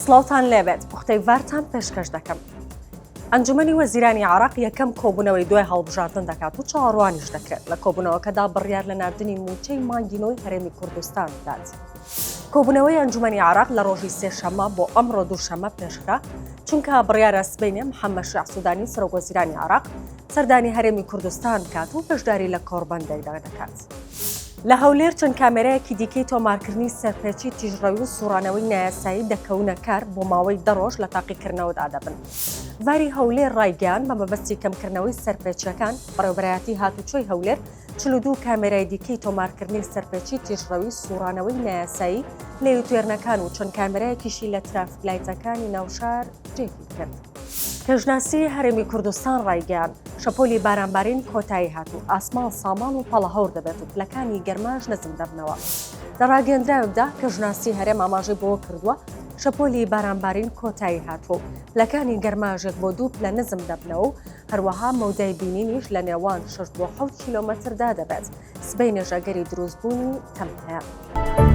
سڵاوتان لێبێت پوختەی ڤارتان پێشکەش دەکەم. ئەنجومەنی وەزیرانی عێراق یەکەم کۆبوونەوەی دوای هەڵبژاردن دەکات و چاوەڕوانیش دەکرێت لە کۆبوونەوەکەدا بڕیار لە ناردنی مووچەی مانگی نۆی هەرێمی کوردستان بدات. کۆبوونەوەی ئەنجومەنی عێراق لە ڕۆژی سێشەممە بۆ ئەمڕۆ دووشەممە پێشخرا، چونکە بڕیارە سبەینێ محەممەد شیاع سوودانی سەرۆکوەزیرانی عێراق سەردانی هەرێمی کوردستان بکات و بەشداری لە کۆڕبەندێکدا دەکات. لە هەولێر چەند کامێرایەکی دیکەی تۆمارکردنی سەرپێچی تیژڕەوی و سوڕانەوەی نایاسایی دەکەونە کار بۆ ماوەی دە ڕۆژ لە تاقیکردنەوەدا دەبن. ڤاری هەولێر ڕایگەیاند، بە مەبەستی کەمکردنەوەی سەرپێچییەکان، بەڕێوەبەرایەتی هاتوچۆی هەولێر 42 کامێرای دیکەی تۆمارکردنی سەرپێچی تیژڕەوی سوڕانەوەی نایاسایی لە U-turn ەکان و چەند کامێرایەکیشی لە ترافیک light ەکانی ناوشار جێگیر کرد. کەشناسی هەرێمی کوردستان ڕایگەیاند، شەپۆلی بارانبارین کۆتایی هات و ئاسمان ساماڵ و پەڵەهەور دەبێت و پلەکانی گەرماش نزم دەبنەوە. لە ڕاگەیەندراوێکدا کەشناسی هەرێم ئاماژەی بەوە کردووە، شەپۆلی بارانبارین کۆتایی هاتووە و پلەکانی گەرماش یەک بۆ دوو پلە نزم دەبنەوە و هەروەها مەودای بینینیش لە نێوان شەش بۆ حەوت کیلۆمەتردا دەبێت، سبەینێش ئەگەری دروستبوونی تەم هەیە.